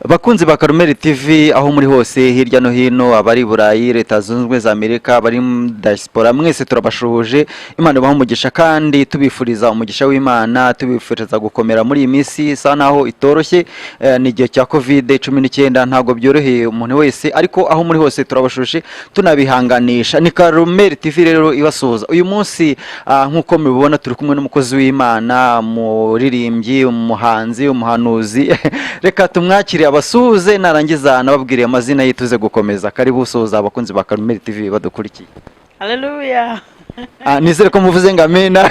Bakunzi ba Karumeli TV aho muri hose hirya no hino, abari i Burayi, Leta Zunze Ubumwe za Amerika, abari mu diaspora, mwese turabashuhuje. Imana ibahe umugisha kandi tubifuriza umugisha w'Imana, tubifuriza gukomera muri iyi minsi isa naho itoroshye. Ni igihe cya COVID-19, ntabwo byoroheye umuntu wese, ariko aho muri hose turabashuhuje tunabihanganisha. Ni Karumeli TV rero ibasuhuza uyu munsi. Nk'uko mubibona, turi kumwe n'umukozi w'Imana, umuririmbyi, umuhanzi, umuhanuzi. Reka tumwakire abasuhuze, narangiza nababwiriye amazina ye tuze gukomeza. Karibu, usuhuza abakunzi ba Karumeli TV badukurikiye. Haleluya. Nizere ko muvuze ngo amena,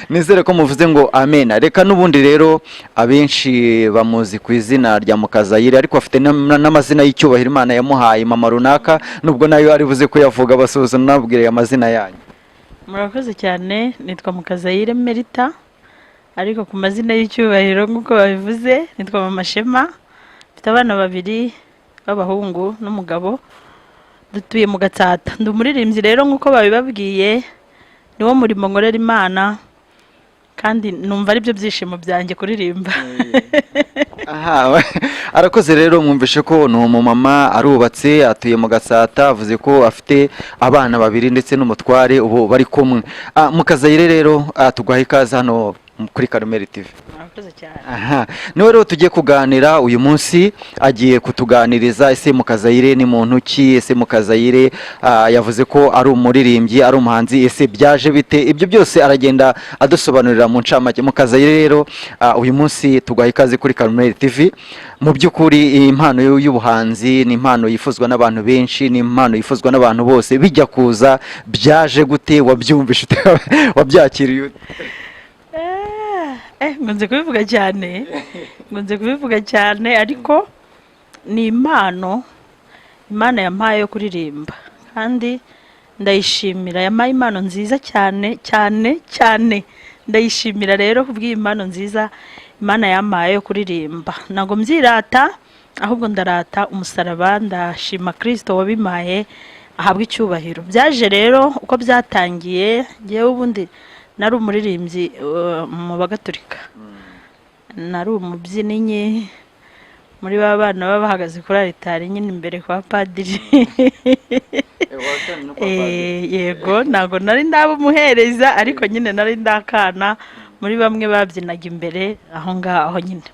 nizere ko muvuze ngo amena. Reka n'ubundi rero abenshi bamuzi ku izina rya Mukazayire, ariko afite n'amazina y'icyubahiro Imana yamuhaye, mama runaka, nubwo nayo ari buze kuyavuga. Basuhuza nababwiriye amazina yanyu. Murakoze cyane. Nitwa Mukazayire Merita, ariko ku mazina y'icyubahiro nk'uko babivuze nitwa Mama Shema. Mfite abana babiri b'abahungu n'umugabo, dutuye mu Gatsata. Ndi umuririmbyi rero nk'uko babibabwiye, niwo murimo nkorera Imana kandi numva aribyo byishimo byanjye kuririmba. Aha, arakoze rero. Mwumvishe ko ni umumama, arubatse, atuye mu Gatsata, avuze ko afite abana babiri ndetse n'umutware ubu bari kumwe. Mukazayire rero, tuguha ikaze hano kuri Karumeli TV. Murakoze cyane. Aha niwe rero tugiye kuganira uyu munsi, agiye kutuganiriza. Ese Mukazayire ni muntu ki? Ese Mukazayire, yavuze ko ari umuririmbyi, ari umuhanzi, ese byaje bite? Ibyo byose aragenda adusobanurira mu ncamake. Mukazayire rero, uyu munsi tuguha ikaze kuri Karumeli TV. Mu by'ukuri iyi impano y'ubuhanzi ni impano yifuzwa n'abantu benshi, ni impano yifuzwa n'abantu bose. Bijya kuza byaje gute? Wabyumvishe ute? Wabyakiriye ute? Nkunze kubivuga cyane, nkunze kubivuga cyane, ariko ni impano Imana yampaye yo kuririmba kandi ndayishimira. Yampaye impano nziza cyane cyane cyane. Ndayishimira rero kubw'iyi mpano nziza Imana yampaye yo kuririmba. Ntabwo mbyirata, ahubwo ndarata umusaraba. Ndashima Kirisito wabimpaye, ahabwa icyubahiro. Byaje rero uko byatangiye, ngewe ubundi nari umuririmbyi mu Bagatolika, nari umubyinnyi muri ba bana baba bahagaze kuri aritari nyine imbere kwa padiri. Yego, ntabwo nari ndaba umuhereza, ariko nyine nari ndakana muri bamwe babyinaga imbere aho ngaho nyine.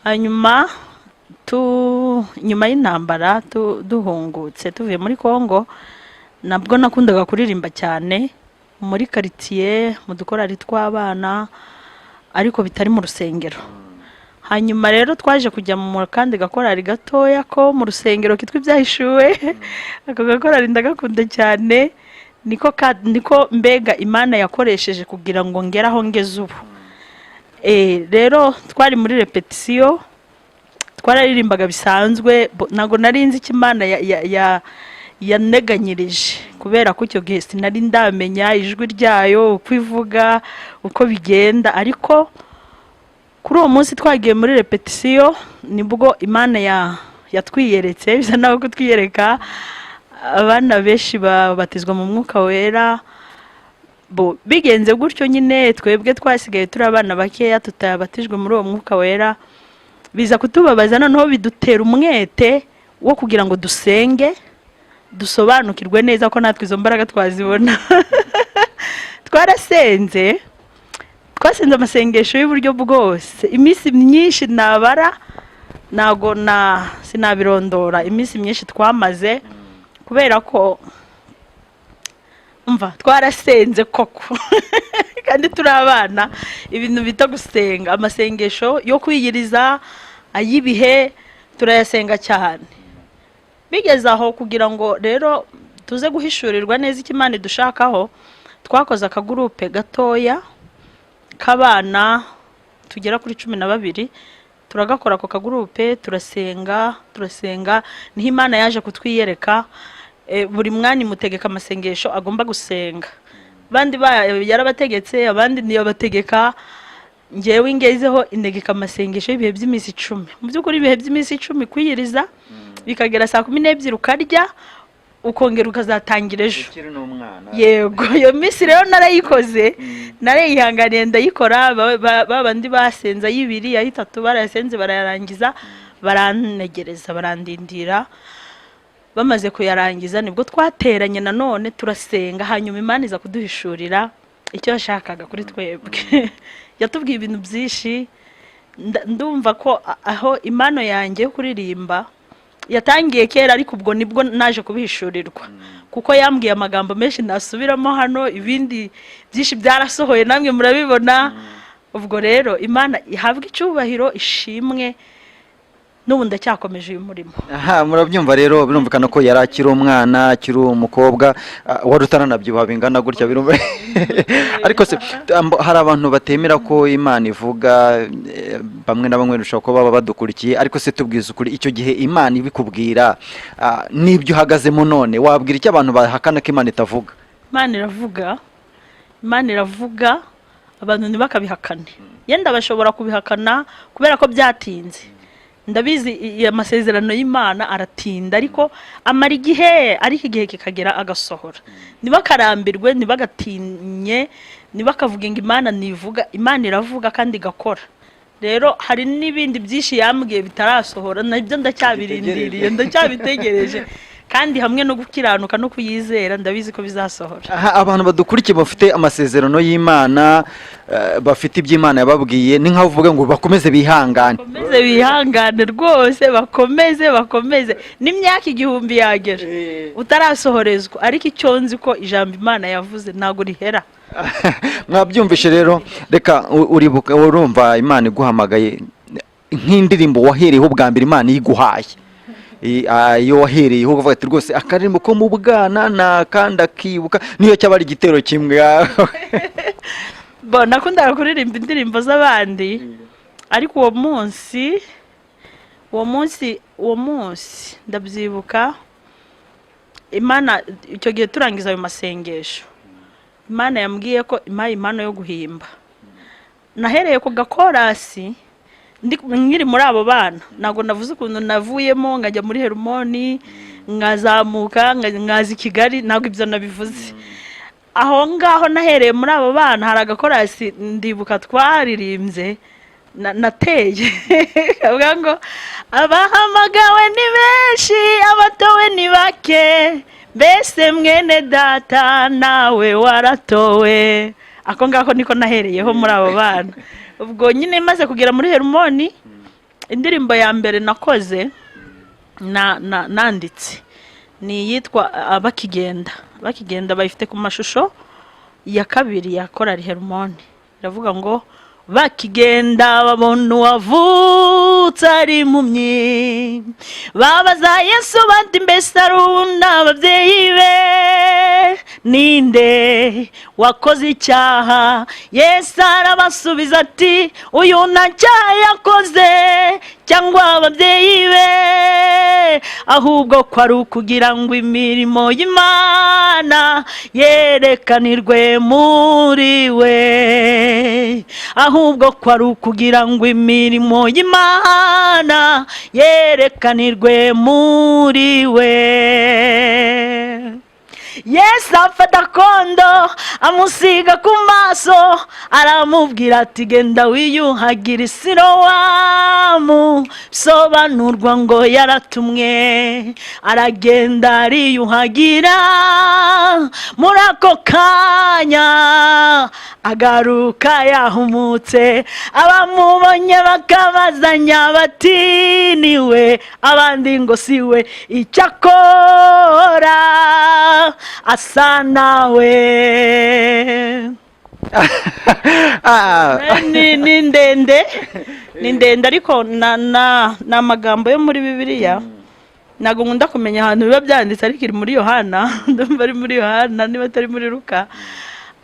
Hanyuma tu nyuma y'intambara duhungutse tuvuye muri Congo, nabwo nakundaga kuririmba cyane muri karitsiye, mu dukorari tw'abana, ariko bitari mu rusengero. Hanyuma rero twaje kujya mu kandi gakorari gatoya ko mu rusengero kitwa Ibyahishuwe. Ako gakorari ndagakunda cyane, niko mbega Imana yakoresheje kugira ngo ngere aho ngeze ubu. Rero twari muri répétition, twararirimbaga bisanzwe. Ntabwo nari nzi icyo Imana yaneganyirije, kubera ko icyo gihe sinari ndamenya ijwi ryayo, uko ivuga, uko bigenda. Ariko kuri uwo munsi twagiye muri répétition, nibwo Imana yatwiyeretse, bisa naho kutwiyereka. Abana benshi babatizwa mu Mwuka Wera. Bo bigenze gutyo nyine, twebwe twasigaye turi abana bakeya tutabatijwe muri uwo Mwuka Wera. Biza kutubabaza, noneho bidutera umwete wo kugira ngo dusenge, dusobanukirwe neza ko natwe izo mbaraga twazibona. Twarasenze, twasenze amasengesho y'uburyo bwose iminsi myinshi nabara, ntago na sinabirondora iminsi myinshi twamaze, kubera ko umva twarasenze koko kandi turi abana. Ibintu bita gusenga, amasengesho yo kwiyiriza, ay'ibihe, turayasenga cyane. Bigeze aho, kugira ngo rero tuze guhishurirwa neza icyo Imana idushakaho, twakoze akagurupe gatoya k'abana tugera kuri 12. Turagakora ako kagurupe, turasenga, turasenga, niho Imana yaje kutwiyereka. Buri mwanya imutegeka amasengesho agomba gusenga. Abandi yarabategetse, abandi ntiyabategeka. Ngewe ingezeho integeka amasengesho y'ibihe by'iminsi 10. Mu by'ukuri ibihe by'iminsi 10, kwiyiriza bikagera saa 12 ukarya. ukongera ukazatangira ejo. Ukiri n'umwana. Yego, iyo minsi rero narayikoze, narayihanganiye ndayikora. Ba bandi basenze ay'ibiri, ay'itatu barayasenze barayarangiza, barantegereza, barandindira. Bamaze kuyarangiza nibwo twateranye nanone turasenga, hanyuma Imana iza kuduhishurira icyo yashakaga kuri twebwe. Yatubwiye ibintu byinshi. Ndumva ko aho impano yanjye yo kuririmba yatangiye kera, ariko ubwo nibwo naje kubihishurirwa, kuko yambwiye amagambo menshi nasubiramo hano. Ibindi byinshi byarasohoye, namwe murabibona. Ubwo rero Imana ihabwe icyubahiro, ishimwe, n'ubu ndacyakomeje uyu murimo. Aha murabyumva rero, birumvikana ko yari akiri umwana, akiri umukobwa, wari utaranabyibuha bingana gutya, birumva. Ariko se hari abantu batemera ko Imana ivuga, bamwe na bamwe bashobora kuba baba badukurikiye. Ariko se tubwize ukuri, icyo gihe Imana ibikubwira, n'ibyo uhagazemo none, wabwira icyo abantu bahakana ko Imana itavuga? Imana iravuga, Imana iravuga, abantu ntibakabihakane. Yenda bashobora kubihakana kubera ko byatinze. Ndabizi, amasezerano y'Imana aratinda, ariko amara igihe, ariko igihe kikagera agasohora. Ntibakarambirwe, ntibagatinye, ntibakavuge ngo Imana ntivuga. Imana iravuga kandi igakora. Rero hari n'ibindi byinshi yambwiye bitarasohora, nabyo ndacyabirindiriye, ndacyabitegereje, kandi hamwe no gukiranuka no kuyizera ndabizi ko bizasohora. Aha abantu badukurikiye bafite amasezerano y'Imana, bafite ibyo Imana yababwiye, ni nk'aho uvuga ngo bakomeze bihangane. Bakomeze bihangane rwose, bakomeze, bakomeze, n'imyaka 1000 yagera utarasohorezwa, ariko icyo nzi ko ijambo Imana yavuze ntabwo rihera. Mwabyumvishe rero. Reka uribuka, urumva Imana iguhamagaye, nk'indirimbo wahereyeho bwa mbere Imana iyiguhaye, iyo wahereyeho ukavuga ati rwose akaririmbo ko mu bwana nakanda akibuka, niyo cyaba ari igitero kimwe? Bo nakundaga kuririmba indirimbo z'abandi, ariko uwo munsi ndabyibuka, Imana icyo gihe turangiza ayo masengesho, Imana yambwiye ko impaye impano yo guhimba. Nahereye ku gakorasi nkiri muri abo bana. Ntabwo navuze ukuntu navuyemo nkajya muri Herumoni, nkazamuka nkaza i Kigali, ntabwo ibyo nabivuze. Aho ngaho nahereye muri abo bana, hari agakorasi ndibuka twaririmbye nateye kavuga ngo: "Abahamagawe ni benshi, abatowe ni bake, mbese mwene data nawe waratowe?" Ako ngako niko nahereyeho muri abo bana. Ubwo nyine maze kugera muri Herumoni, indirimbo ya mbere nakoze na nanditse ni iyitwa "Abakigenda". "Abakigenda" bayifite ku mashusho ya kabiri ya korali Herumoni. Iravuga ngo: "Bakigenda babona uwavutse ari impumyi, babaza Yesu bati: mbese arunda ababyeyi be? Ninde wakoze icyaha? Yesu arabasubiza ati: uyu nta cyaha yakoze cyangwa ababyeyi be, ahubwo ko ari ukugira ngo imirimo y'Imana yerekanirwe muri we, ahubwo ko ari ukugira ngo imirimo y'Imana yerekanirwe muri we. Yesu afata kondo amusiga ku maso, aramubwira ati: genda wiyuhagire Isirowamu," bisobanurwa ngo yaratumwe. Aragenda ariyuhagira, muri ako kanya agaruka yahumutse. Abamubonye bakabazanya bati: niwe, abandi ngo siwe, icyakora asa nawe." Ni ndende, ni ndende, ariko na ni amagambo yo muri Bibiliya. Ntabwo nkunda kumenya ahantu biba byanditse, ariko iri muri Yohana, ndumva ari muri Yohana niba atari muri Luka.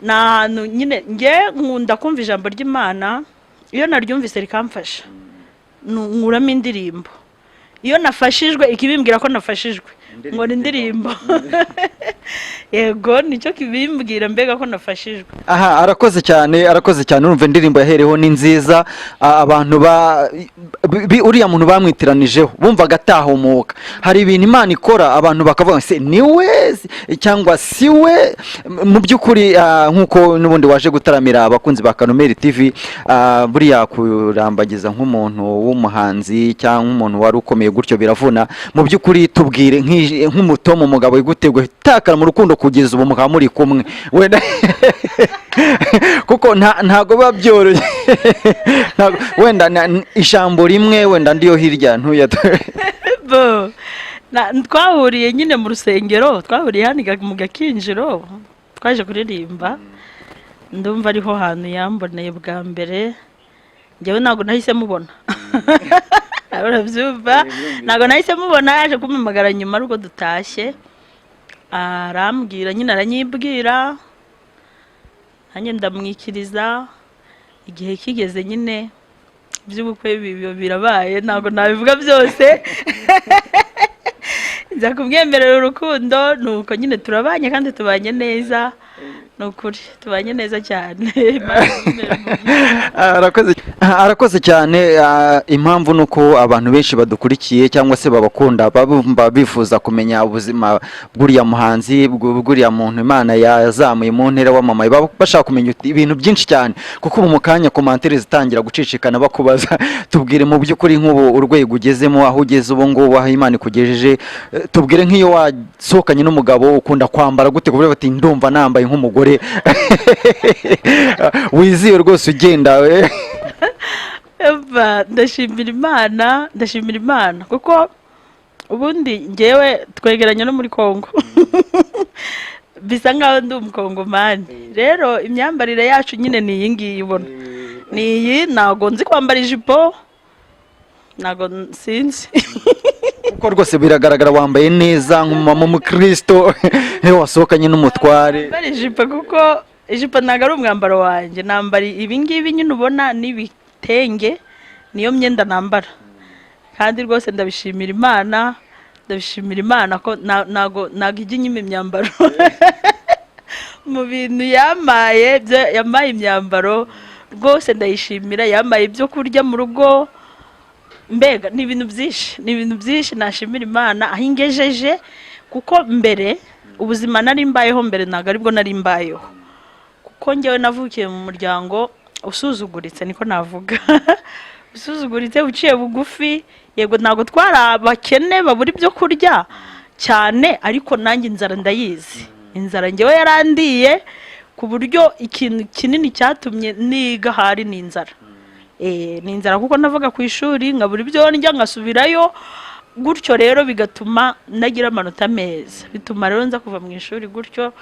Ni ahantu nyine nge nkunda kumva ijambo ry'Imana. Iyo naryumvise rikamfasha, nkuramo indirimbo. Iyo nafashijwe ikibimbwira ko nafashijwe. Nkora indirimbo, yego, nicyo kibimbwira mbega ko nafashijwe. Aha, arakoze cyane, arakoze cyane. Urumva indirimbo yahereho ni nziza. Abantu ba uriya muntu bamwitiranijeho bumvaga atahumuka. Hari ibintu Imana ikora, abantu bakavuga ngo se ni we cyangwa si we? Mu by'ukuri, nk'uko n'ubundi waje gutaramira abakunzi ba Karumeli TV, buriya kurambagiza nk'umuntu w'umuhanzi cyangwa umuntu wari ukomeye gutyo biravuna. Mu by'ukuri tubwire nk'umutomo, umugabo wiguteguye utakara mu rukundo kugeza ubu mukaba muri kumwe, wenda kuko ntago biba byoroshye. Wenda ijambo rimwe, wenda ndiyo hirya ntuya. Bo, twahuriye nyine mu rusengero, twahuriye hano mu Gakinjiro, twaje kuririmba. Ndumva ariho hantu yamboneye bwa mbere. Njyewe ntabwo nahise mubona, urabyumva, ntabwo nahise mubona. Yaje kumpamagara nyuma ariko dutashye, arambwira nyine, aranyibwira, nanjye ndamwikiriza. Igihe kigeze nyine iby'ubukwe birabaye, ntabwo nabivuga byose. Nza kumwemerera urukundo, nuko nyine turabanye kandi tubanye neza. Ni ukuri tubanye neza cyane. Imana imuhe umugisha. Arakoze, arakoze cyane. Impamvu ni uko abantu benshi badukurikiye cyangwa se babakunda bumva bifuza kumenya ubuzima bw'uriya muhanzi, bw'uriya muntu Imana yazamuye mu ntera, wamamaye. Baba bashaka kumenya ibintu byinshi cyane, kuko ubu mu kanya commentaires zitangira gucicikana bakubaza. Tubwire mu by'ukuri nk'ubu urwego ugezemo, aho ugeze ubu ngubu, aho Imana ikugejeje. Tubwire nk'iyo wasohokanye n'umugabo, ukunda kwambara gute ku buryo bati: "Ndumva nambaye nk'umugore wiziwe rwose ugenda we"? Eva, ndashimira Imana, ndashimira Imana, kuko ubundi ngewe twegeranye no muri Kongo, bisa nkaho ndi Umukongomani. Rero imyambarire yacu nyine ni iyi ngiyi ubona, ni iyi. Ntabwo nzi kwambara ijipo, ntabwo sinzi. Kuko rwose biragaragara, wambaye neza nk'umumama w'umukristo iyo wasohokanye n'umutware. Nambara ijipo kuko ijipo ntabwo ari umwambaro wanjye. Nambara ibi ngibi nyine ubona n'ibitenge, niyo myenda nambara. Kandi rwose ndabishimira Imana, ndabishimira Imana ko ntabwo ijya inyima imyambaro. Mu bintu yamaye, yamaye imyambaro, rwose ndayishimira. Yamaye ibyo kurya mu rugo, mbega ni ibintu byinshi, ni ibintu byinshi nashimira Imana aho ingejeje. Kuko mbere ubuzima nari mbayeho mbere ntabwo aribwo nari mbayeho, kuko njyewe navukiye mu muryango usuzuguritse, niko navuga, usuzuguritse, uciye bugufi. Yego, ntabwo twari abakene babura ibyo kurya cyane, ariko nanjye inzara ndayizi. Inzara njyewe yarandiye ku buryo ikintu kinini cyatumye niga ahari ni inzara. Ni inzara, kuko navaga ku ishuri nkabura ibyo ndya, nkasubirayo gutyo. Rero bigatuma nagira amanota meza, bituma rero nza kuva mu ishuri gutyo.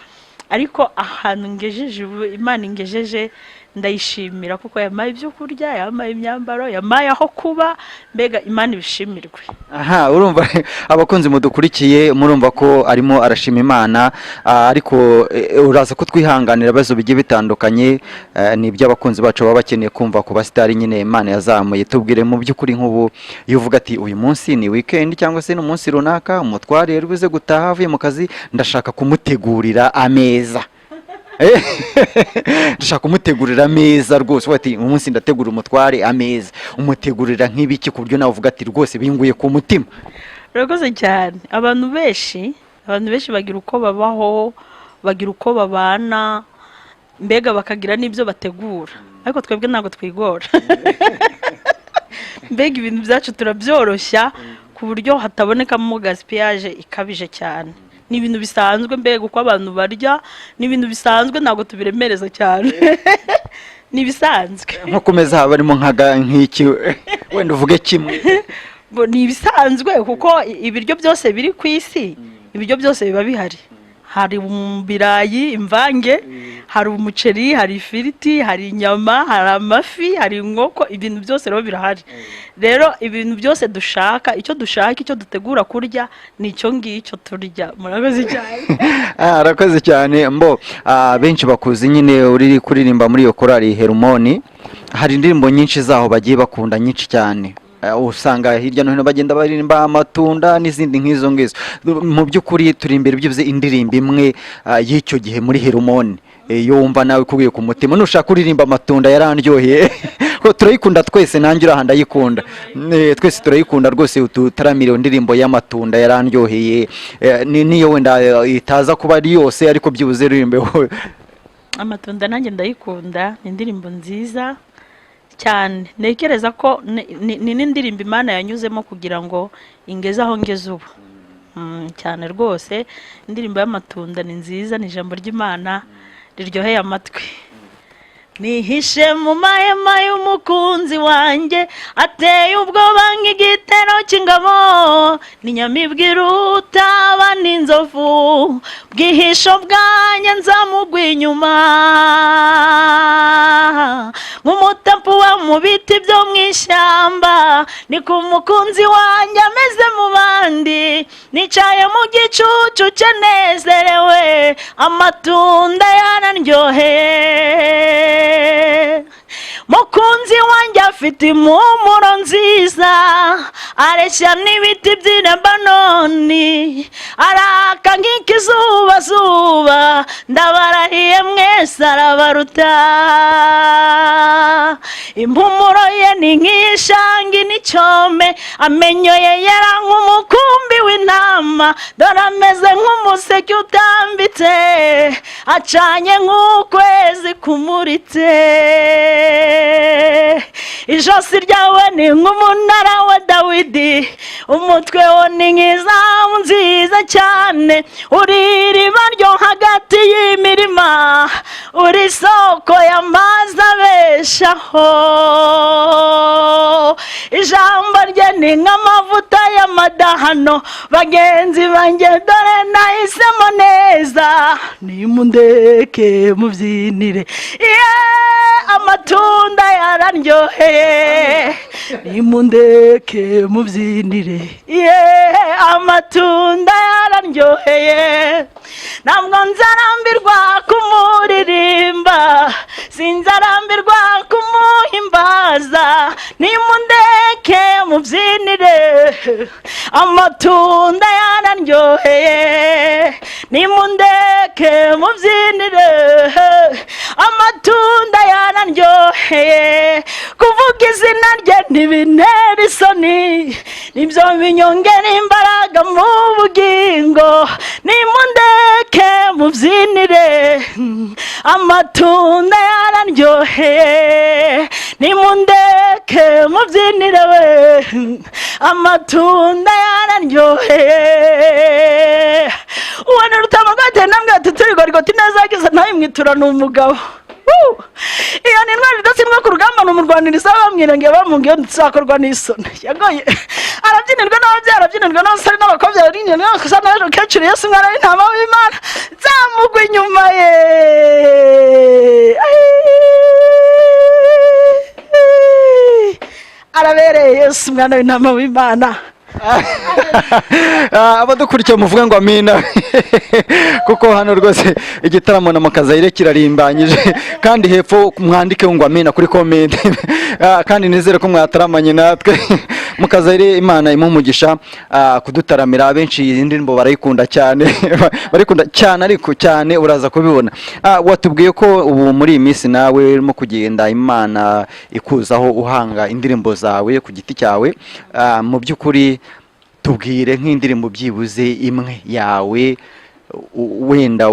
Ariko ahantu ngejeje ubu, Imana ingejeje, ndayishimira, kuko yampaye ibyo kurya, yampaye imyambaro, yampaye aho kuba. Mbega Imana ibishimirwe. Aha, urumva abakunzi mudukurikiye, murumva ko arimo arashima Imana. Ariko uraza kutwihanganira, ibibazo bigiye bitandukanye, ni iby'abakunzi bacu baba bakeneye kumva ku basitari nyine Imana yazamuye. Tubwire mu by'ukuri nk'ubu iyo uvuga ati: "Uyu munsi ni weekend cyangwa se ni umunsi runaka, umutware yari buze gutaha avuye mu kazi, ndashaka kumutegurira ameza, ndashaka kumutegurira ameza rwose." Uvuga ati: "Umunsi ndategura umutware ameza." Umutegurira nk'ibiki ku buryo nawe uvuga ati: "Rwose binguye ku mutima"? Urakoze cyane. Abantu benshi bagira uko babaho, bagira uko babana, mbega bakagira n'ibyo bategura, ariko twebwe ntabwo twigora. Mbega ibintu byacu turabyoroshya ku buryo hatabonekamo gaspillage ikabije cyane. Ni ibintu bisanzwe, mbega uko abantu barya ni ibintu bisanzwe, ntabwo tubiremereza cyane, ni ibisanzwe. Nko ku meza haba harimo nk'iki? Wenda uvuge kimwe. Ni ibisanzwe, kuko ibiryo byose biri ku isi, ibiryo byose biba bihari. Hari ibirayi imvange, hari umuceri, hari ifiriti, hari inyama, hari amafi, hari inkoko. Ibintu byose rero birahari. Rero ibintu byose dushaka, icyo dushaka, icyo dutegura kurya, ni icyo ngicyo turya. Murakoze cyane. Arakoze cyane. Mbo benshi bakuzi nyine uri kuririmba muri iyo korali Herumoni. Hari indirimbo nyinshi zaho bagiye bakunda, nyinshi cyane. Usanga hirya no hino bagenda baririmba amatunda n'izindi nk'izo ngizo. Mu by'ukuri turi imbere byibuze indirimbo imwe y'icyo gihe muri Herumoni. Iyo wumva nawe ikubiye ku mutima, nushaka kuririmba amatunda yarandyoheye, ko turayikunda twese, nanjye uraha ndayikunda. Twese turayikunda rwose. Tutaramira iyo ndirimbo y'amatunda yarandyoheye. Niyo wenda itaza kuba ari yose, ariko byibuze ririmbeho. Amatunda nanjye ndayikunda, ni indirimbo nziza cyane. Ntekereza ko ni n'indirimbo Imana yanyuzemo kugira ngo ingeze aho ngeze ubu. Cyane rwose, indirimbo y'amatunda ni nziza, ni ijambo ry'Imana riryoheye amatwi. Nihishe mu mahema y'umukunzi wanjye, ateye ubwoba nk'igitero cy'ingabo, ni nyamibwa irutaba n'inzovu, bwihisho bwanjye nzamugwa inyuma, nk'umutapu uba mu biti byo mu ishyamba, ni ku mukunzi wanjye ameze mu bandi, nicaye mu gicucu cye nezerewe, amatunda yarandyoheye. Mukunzi wanjye afite impumuro nziza, areshya n'ibiti by'i Lebanoni, araka nk'ikizubazuba, ndabarahiye mwese arabaruta. Impumuro ye ni nk'iy'ishangi n'icyome, amenyo ye yera nk'umukumbi w'intama, dore ameze nk'umuseke utambitse, acanye nk'ukwezi kumuritse. Ijosi ryawe ni nk'umunara wa Dawidi, umutwe wo ni nk'izahabu nziza cyane, uri iriba ryo hagati y'imirima, uri isoko y'amazi abeshaho. Ijambo rye ni nk'amavuta y'amadahano, bagenzi banjye dore nahisemo neza, nimundeke mubyinire, yeah, amatunda yarandyoheye, nimundeke mubyinire, yeah, amatunda yarandyoheye. Ntabwo nzarambirwa kumuririmba, sinzarambirwa kumuhimbaza, nimundeke mubyinire, amatunda yarandyoheye, nimundeke mubyinire, amatunda yarandyoheye. Kuvuga izina rye ntibintera isoni, nibyo binyongera imbaraga mu bugingo, nimundeke mubyinire, amatunda yarandyoheye, nimundeke mubyinire we, amatunda yarandyoheye. Ubona rutamagateye nambwe ati turi gorigoti neza yagize ntayo ni umugabo. Woo! Iyo ni intwari idatsindwa ku rugamba, ni umurwaniriza bamwirengeye bamubwiye ntizakorwa n'isoni. Yagoye arabyinirwa n'ababyeyi, arabyinirwa n'abasore n'abakobwa, arabyinirwa n'abakobwa n'abakecuru. Yesu umwana w'intama w'Imana nzamugwa inyuma ye. Ai! Arabereye Yesu umwana w'intama w'Imana. Abadukurikiye muvuga ngo amina, kuko hano rwose igitaramo na Mukazayire kirarimbanyije, kandi hepfo mwandike ngo amina kuri comment. Kandi nizere ko mwataramanye natwe. Mukazayire, Imana imuha umugisha kudutaramira. Abenshi iyi ndirimbo barayikunda cyane, barayikunda cyane, ariko cyane uraza kubibona. Watubwiye ko ubu muri iyi minsi nawe urimo kugenda Imana ikuzaho uhanga indirimbo zawe ku giti cyawe. Mu by'ukuri tubwire nk'indirimbo byibuze imwe yawe, wenda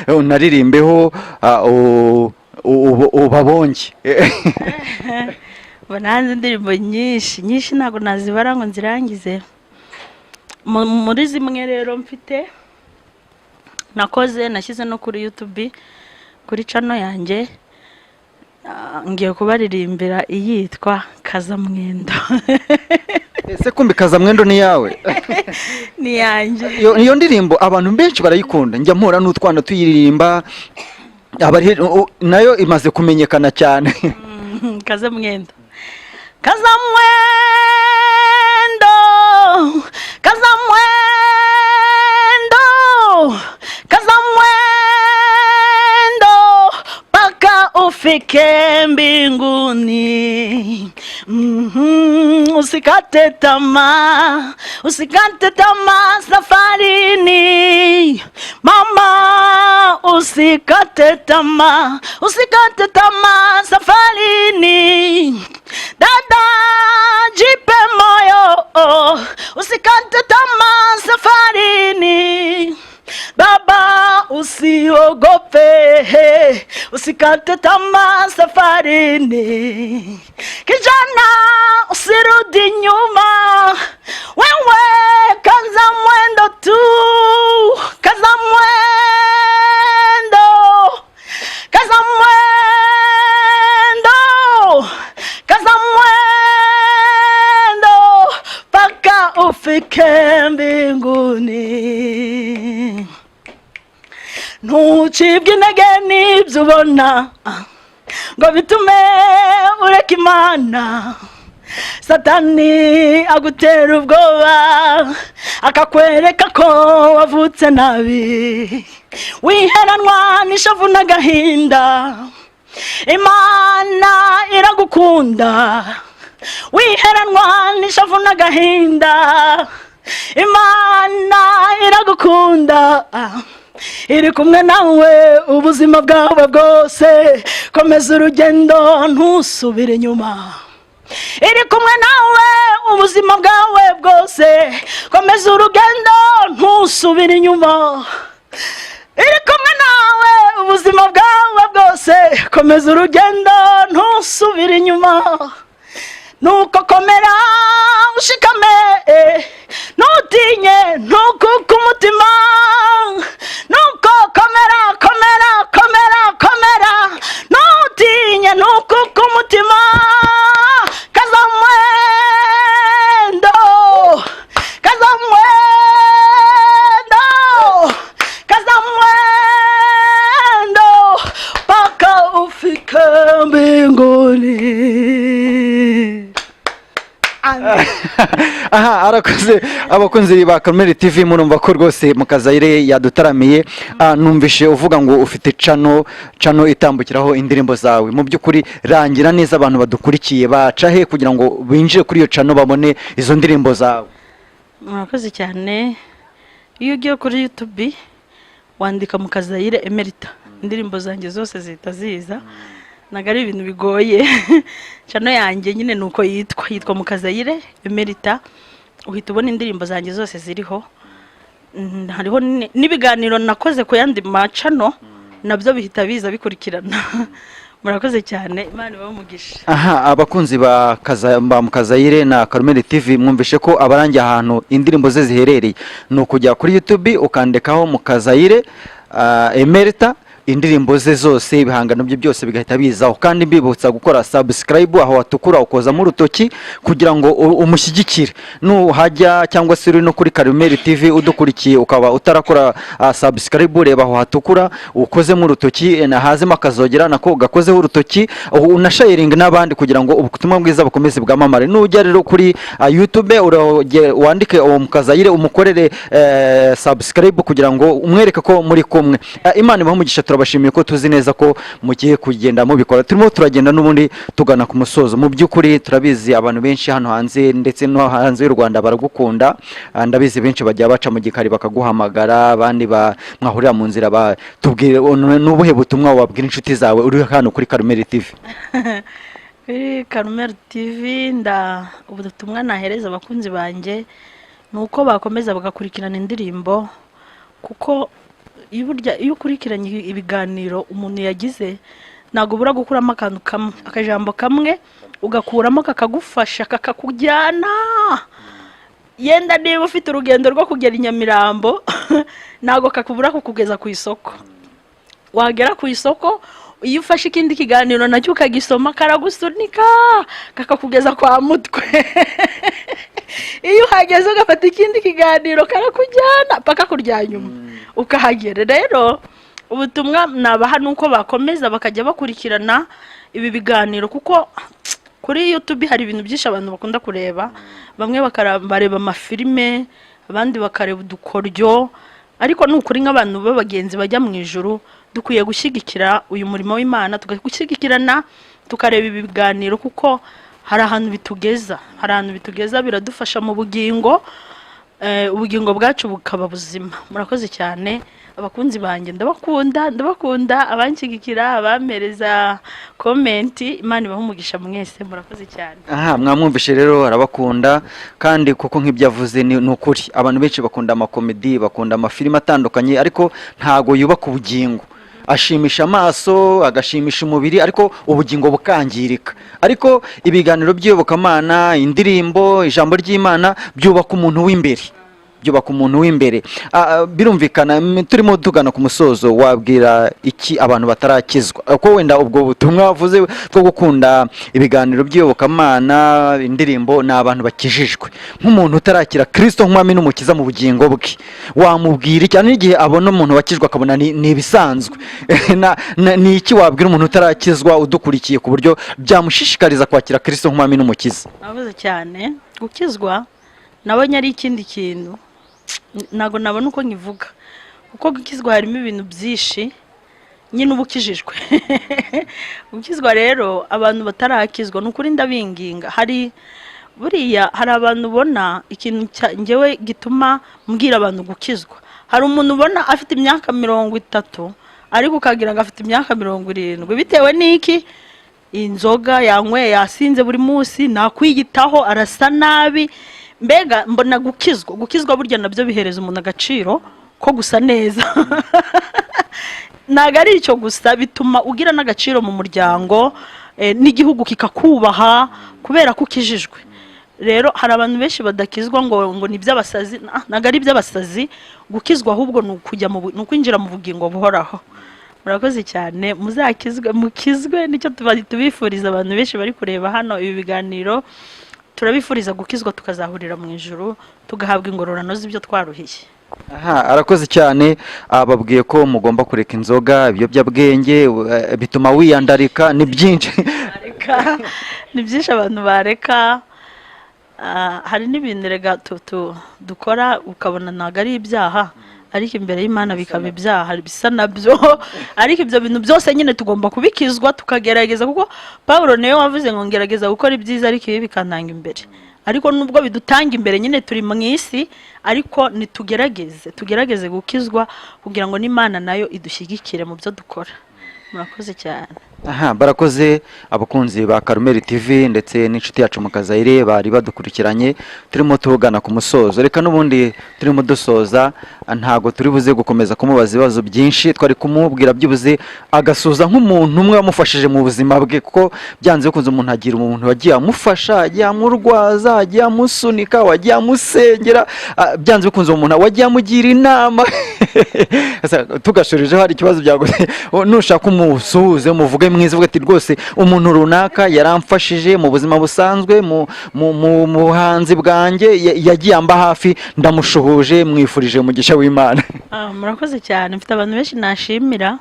unaririmbeho ubabonge. Mbona hanze indirimbo nyinshi nyinshi, ntabwo nazibara ngo nzirangize. Muri zimwe rero mfite nakoze, nashyize no kuri YouTube, kuri channel yanjye, ngiye kubaririmbira iyitwa Kazamwendo. Ese kumbi Kazamwendo ni yawe? Ni yanjye. Iyo ndirimbo abantu benshi barayikunda, njya mpura n'utwana tuyiririmba, nayo imaze kumenyekana cyane. Kazamwendo, Kazamwendo, Kazamwendo, Kazamwendo mpaka ufike. ufike mbinguni. Usikate tamaa, usikate tamaa safarini. Mama, usikate tamaa, usikate tamaa safarini. Dada, jipe moyo, usikate tamaa safarini. Baba, usiogope, usikate tamaa safarini. Kijana, usirudi nyuma, wewe kaza mwendo tu, kaza mwendo, kaza mwendo, kaza mwendo mpaka ufike mbinguni. Ntucibwe intege n'ibyo ubona ngo bitume ureka Imana. Satani agutera ubwoba, akakwereka ko wavutse nabi, wiheranwa n'ishavu n'agahinda. Imana iragukunda. Wiheranwa n'ishavu n'agahinda, Imana iragukunda, iri kumwe nawe ubuzima bwawe bwose. Komeza urugendo, ntusubire inyuma. Iri kumwe nawe ubuzima bwawe bwose. Komeza urugendo, ntusubire inyuma. Iri kumwe nawe ubuzima bwawe bwose. Komeza urugendo, ntusubire inyuma. Nuko komera, ushikame, ntutinye, ntukuke umutima. Nuko komera, komera, komera, komera, ntutinye, ntukuke umutima. Kaza mwendo, kaza mwendo, kaza mwendo mpaka ufike mbinguni. Amen. Aha, arakoze. Abakunzi ba Karumeli TV, murumva ko rwose Mukazayire yadutaramiye. Numvishe uvuga ngo ufite channel itambukiraho indirimbo zawe. Mu by'ukuri, rangira neza abantu badukurikiye, baca he kugira ngo binjire kuri iyo channel babone izo ndirimbo zawe? Murakoze cyane. Iyo ugiye kuri YouTube wandika Mukazayire Emerita, indirimbo zanjye zose zihita ziza. Ntabwo ari ibintu bigoye. Channel yanjye nyine ni uko yitwa, yitwa Mukazayire Emerita. Uhita ubona indirimbo zanjye zose ziriho. Hariho n'ibiganiro nakoze ku yandi ma channel, nabyo bihita biza bikurikirana. Murakoze cyane, Imana ibahe umugisha. Aha, abakunzi ba Mukazayire na Karumeli TV, mwumvishe ko abarangiye ahantu indirimbo ze ziherereye ni ukujya kuri YouTube ukandikaho Mukazayire Emerita, indirimbo ze zose, ibihangano bye byose bigahita bizaho. Kandi mbibutsa gukora subscribe aho watukura, ukozamo urutoki kugira ngo umushyigikire nuhajya, cyangwa se uri no kuri Karumeli TV udukurikiye ukaba utarakora subscribe, reba aho hatukura ukozemo urutoki, hazemo akazogera nako gakozeho urutoki, unasharinga n'abandi kugira ngo ubutumwa bwiza bukomeze bwamamare. Nujya rero kuri YouTube wandike uwo Mukazayire, umukorere subscribe kugira ngo umwereke ko muri kumwe. Imana ibahe umugisha. Turabashimiye ko tuzi neza ko mugiye kugenda mubikora. Turimo turagenda n'ubundi tugana ku musozo. Mu by'ukuri turabizi, abantu benshi hano hanze ndetse no hanze y'u Rwanda baragukunda. Ndabizi benshi bajya baca mu gikari bakaguhamagara, abandi mwahurira mu nzira. Tubwire, ni ubuhe butumwa wabwira inshuti zawe uri hano kuri Karumeli TV? Kuri Karumeli TV, nda ubutumwa nahereza abakunzi banjye ni uko bakomeza bagakurikirana indirimbo, kuko iyo burya iyo ukurikiranye ibiganiro umuntu yagize, ntabwo ubura gukuramo akantu kamwe, akajambo kamwe ugakuramo kakagufasha, kakakujyana. Yenda niba ufite urugendo rwo kugera i Nyamirambo, ntabwo kakubura kukugeza ku isoko. Wagera ku isoko, iyo ufashe ikindi kiganiro nacyo ukagisoma, karagusunika kakakugeza kwa mutwe. Iyo uhageze ugafata ikindi kiganiro, karakujyana paka kurya nyuma ukahagera. Rero ubutumwa nabaha ni uko bakomeza bakajya bakurikirana ibi biganiro, kuko kuri YouTube hari ibintu byinshi abantu bakunda kureba. Bamwe bareba amafilime, abandi bakareba udukoryo, ariko ni ukuri nk'abantu b'abagenzi bajya mu ijuru. Dukwiye gushyigikira uyu murimo w'Imana, tugashyigikirana, tukareba ibi biganiro, kuko hari ahantu bitugeza, hari ahantu bitugeza, biradufasha mu bugingo, ubugingo bwacu bukaba buzima. Murakoze cyane, abakunzi banjye, ndabakunda, ndabakunda, abanshyigikira, abampereza comment, Imana ibahe umugisha mwese, murakoze cyane. Aha mwamwumvishe rero, arabakunda kandi kuko nk'ibyo avuze ni ukuri. Abantu benshi bakunda amakomedi, bakunda amafilime atandukanye, ariko ntago yubaka ubugingo. Ashimisha amaso, agashimisha umubiri, ariko ubugingo bukangirika. Ariko ibiganiro by'iyobokamana, indirimbo, ijambo ry'Imana byubaka umuntu w'imbere, byubaka umuntu w'imbere. Birumvikana, turimo tugana ku musozo, wabwira iki abantu batarakizwa? Ko wenda ubwo butumwa wavuze bwo gukunda ibiganiro by'iyobokamana, indirimbo, ni abantu bakijijwe. Nk'umuntu utarakira Kirisito nk'umwami n'umukiza mu bugingo bwe, wamubwira iki? Cyane n'igihe abona umuntu wakijwe akabona ni ibisanzwe. Ni iki wabwira umuntu utarakizwa udukurikiye ku buryo byamushishikariza kwakira Kirisito nk'umwami n'umukiza? Murakoze cyane. Gukizwa nabonye ari ikindi kintu ntabwo nabona uko nkivuga, kuko gukizwa harimo ibintu byinshi nyine uba ukijijwe. Gukizwa rero, abantu batarakizwa, ni ukuri ndabinginga. Hari buriya hari abantu ubona ikintu njyewe gituma mbwira abantu gukizwa. Hari umuntu ubona afite imyaka 30, ariko ukagira ngo afite imyaka 70. Bitewe n'iki? Inzoga yanyweye, yasinze buri munsi, ntakwiyitaho, arasa nabi. Mbega mbona gukizwa burya nabyo bihereza umuntu agaciro ko gusa neza. Ntabwo ari icyo gusa, bituma ugira n'agaciro mu muryango, n'igihugu kikakubaha kubera ko ukijijwe. Rero hari abantu benshi badakizwa ngo ni iby'abasazi. Ntabwo ari iby'abasazi gukizwa, ahubwo ni ukujya mu ni ukwinjira mu bugingo buhoraho. Murakoze cyane, muzakizwe, mukizwe, nicyo tubifuriza. Abantu benshi bari kureba hano ibi biganiro, turabifuriza gukizwa, tukazahurira mu ijuru, tugahabwa ingororano z'ibyo twaruhiye. Aha arakoze cyane, ababwiye ko mugomba kureka inzoga, ibiyobyabwenge, bituma wiyandarika, ni byinshi. Bareka, ni byinshi abantu bareka. Hari n'ibintu rega dukora ukabona ntabwo ari ibyaha, ariko imbere y'Imana bikaba ibyaha bisa nabyo. Ariko ibyo bintu byose nyine tugomba kubikizwa, tukagerageza, kuko Paul niwe wavuze ngo ngerageza gukora ibyiza, ariko ibi bikantanga imbere. Ariko nubwo bidutanga imbere nyine, turi mu isi, ariko nitugerageze, tugerageze gukizwa kugira ngo n'Imana nayo idushyigikire mu byo dukora. Murakoze cyane. Aha barakoze abakunzi ba Karumeli TV ndetse n'inshuti yacu Mukazayire bari badukurikiranye. Turimo tugana ku musozo, reka n'ubundi turimo dusoza, ntago turi buze gukomeza kumubaza ibibazo byinshi. Twari kumubwira byibuze agasuza nk'umuntu umwe wamufashije mu buzima bwe, kuko byanze bikunze umuntu agira umuntu wagiye amufasha, agiye amurwaza, agiye amusunika, wagiye amusengera, byanze bikunze umuntu wagiye amugira inama. Tugashorijeho, hari ikibazo byagose, nushaka umusuhuze, muvuge mwiza, uvuge ati rwose umuntu runaka yaramfashije mu buzima busanzwe, mu buhanzi bwanjye, yagiye amba hafi, ndamushuhuje, mwifurije umugisha w'Imana. Murakoze cyane. Mfite abantu benshi nashimira,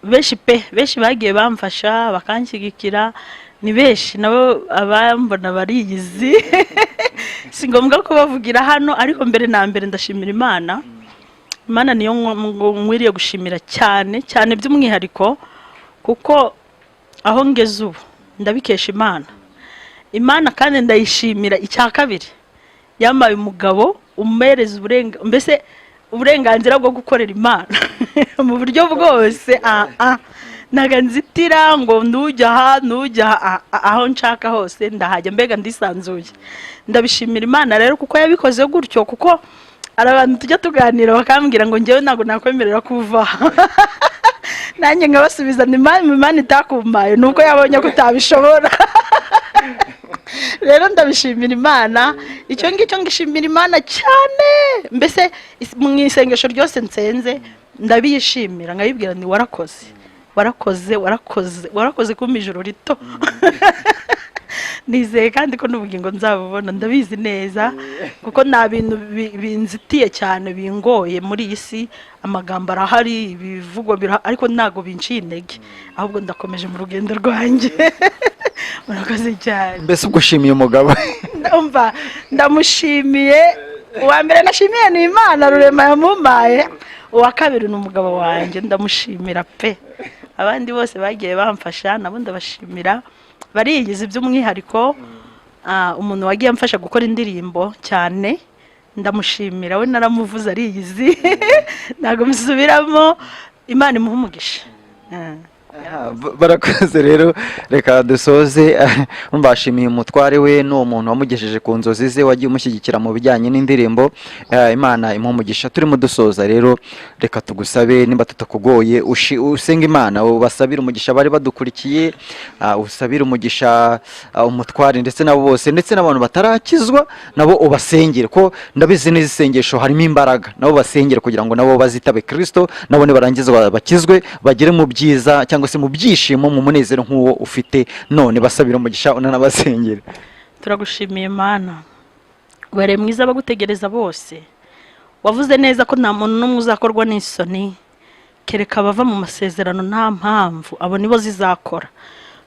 benshi pe, benshi bagiye bamfasha, bakanshyigikira, ni benshi, nabo abambona bariyizi, si ngombwa kubavugira hano. Ariko mbere na mbere ndashimira Imana. Imana niyo nkwiriye gushimira cyane cyane by'umwihariko, kuko aho ngeze ubu ndabikesha Imana. Imana kandi ndayishimira icya kabiri, yampaye umugabo umpereza mbese uburenganzira bwo gukorera Imana mu buryo bwose. Ntago nzitira ngo ntujya aha, ntujya aha, aho nshaka hose ndahajya, mbega ndisanzuye. Ndabishimira Imana rero kuko yabikoze gutyo, kuko hari abantu tujya tuganira bakambwira ngo njyewe ntabwo nakwemerera kuva aha. Nanjye nkabasubiza ni Imana itakumpaye, ni uko yabonye ko utabishobora. Rero ndabishimira Imana, icyo ngicyo ngishimira Imana cyane. Mbese mu isengesho ryose nsenze ndabiyishimira, nkayibwira ni warakoze, warakoze, warakoze, warakoze kumpa ijuru rito. Nizeye kandi ko n'ubugingo nzabubona, ndabizi neza, kuko nta bintu binzitiye cyane bingoye muri iyi si. Amagambo arahari, ibivugwa birahari, ariko ntabwo binciye intege, ahubwo ndakomeje mu rugendo rwanjye. Murakoze cyane. Mbese ubwo ushimiye umugabo? Ndumva ndamushimiye. Uwa mbere nashimiye ni Imana Rurema yamumpaye. Uwa kabiri ni umugabo wanjye, ndamushimira pe. Abandi bose bagiye bamfasha nabo ndabashimira, bariyizi by'umwihariko. Umuntu wagiye amfasha gukora indirimbo cyane ndamushimira, we naramuvuze ariyizi, ntabwo musubiramo. Imana imuha umugisha. Aha, barakoze rero, reka dusoze. Mbashimiye umutware we n'uwo muntu wamugejeje ku nzozi ze, wagiye umushyigikira mu bijyanye n'indirimbo. Imana imuha umugisha. Turimo dusoza rero, reka tugusabe, nimba tutakugoye, usenge Imana, ubasabire umugisha bari badukurikiye, usabire umugisha umutware ndetse nabo bose, ndetse n'abantu batarakizwa nabo ubasengere, ko ndabizi neza isengesho harimo imbaraga. Nabo basengere kugira ngo nabo bazitabe Kristo, nabo nibarangiza bakizwe, bagere mu byiza cyangwa se mu byishimo, mu munezero nk'uwo ufite none. Basabira umugisha, unanabasengere. Turagushimiye Mana, ubereye mwiza abagutegereza bose. Wavuze neza ko nta muntu n'umwe uzakorwa n'isoni, kereka abava mu masezerano nta mpamvu, abo nibo zizakora.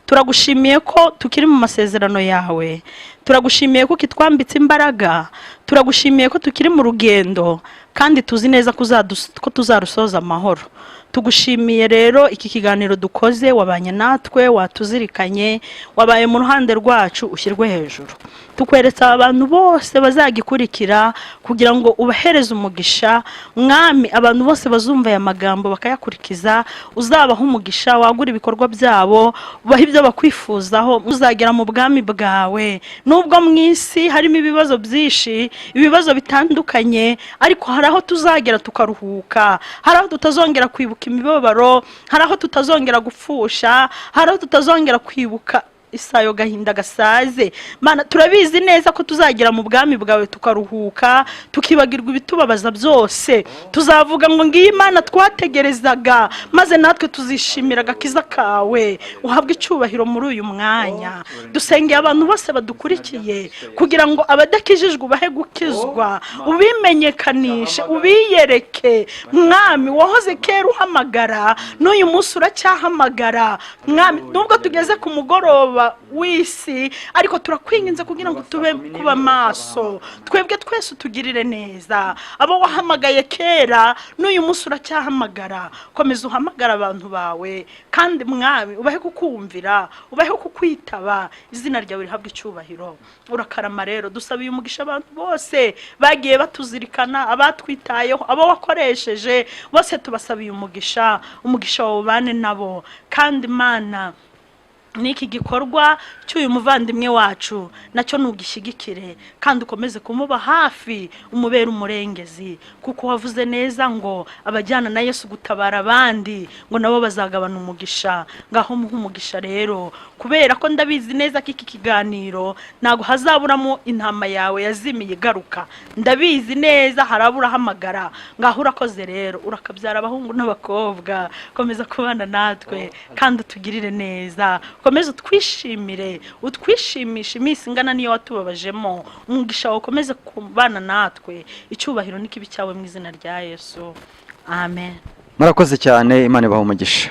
Turagushimiye ko tukiri mu masezerano yawe, turagushimiye ko ukitwambitse imbaraga, turagushimiye ko tukiri mu rugendo kandi tuzi neza ko tuzarusoza amahoro. Tugushimiye rero iki kiganiro dukoze, wabanye natwe, watuzirikanye, wabaye mu ruhande rwacu, ushyirwe hejuru. Tukweretse aba bantu bose bazagikurikira kugira ngo ubahereze umugisha. Mwami, abantu bose bazumva aya magambo bakayakurikiza, uzabaha umugisha, wagura ibikorwa byabo, ubahe ibyo bakwifuzaho, uzagera mu bwami bwawe. Nubwo mu isi harimo ibibazo byinshi, ibibazo bitandukanye, ariko hari aho tuzagera tukaruhuka, hari aho tutazongera kwibuka imibabaro, hari aho tutazongera gupfusha, hari aho tutazongera kwibuka isayo gahinda gasaze. Mana, turabizi neza ko tuzagera mu bwami bwawe tukaruhuka, tukibagirwa ibitubabaza byose. Tuzavuga ngo ngiyi Imana twategerezaga, maze natwe tuzishimira agakiza kawe. Uhabwe icyubahiro muri uyu mwanya. Dusengeye abantu bose badukurikiye kugira ngo abadakijijwe ubahe gukizwa, ubimenyekanishe, ubiyereke. Mwami, wahoze kera uhamagara, n'uyu munsi uracyahamagara. Mwami, nubwo tugeze ku mugoroba w'isi, ariko turakwinginze kugira ngo tube kuba maso, twebwe twese utugirire neza. Abo wahamagaye kera, n'uyu munsi uracyahamagara. Komeza uhamagara abantu bawe, kandi Mwami ubahe kukumvira, ubahe kukwitaba, izina ryawe rihabwe icyubahiro. Urakarama rero. Dusabiye umugisha abantu bose bagiye batuzirikana, abatwitayeho, abo wakoresheje bose, tubasabiye umugisha. Umugisha wawe ubane nabo. Kandi Mana, n'iki gikorwa cy'uyu muvandimwe wacu nacyo nugishyigikire, kandi ukomeze kumuba hafi, umubere umurengezi, kuko wavuze neza ngo abajyana na Yesu gutabara abandi ngo nabo bazagabana umugisha. Ngaho muhe umugisha rero, kubera ko ndabizi neza ko iki kiganiro ntabwo hazaburamo intama yawe yazimiye igaruka. Ndabizi neza harabura ahamagara. Ngaho urakoze rero, urakabyara abahungu n'abakobwa. Komeza kubana natwe kandi utugirire neza, ukomeze utwishimire, utwishimishe iminsi ingana niyo watubabajemo. Umugisha wawe ukomeze kubana natwe. Icyubahiro n'ikibi cyawe, mu izina rya Yesu, amen. Murakoze cyane, Imana ibaha umugisha.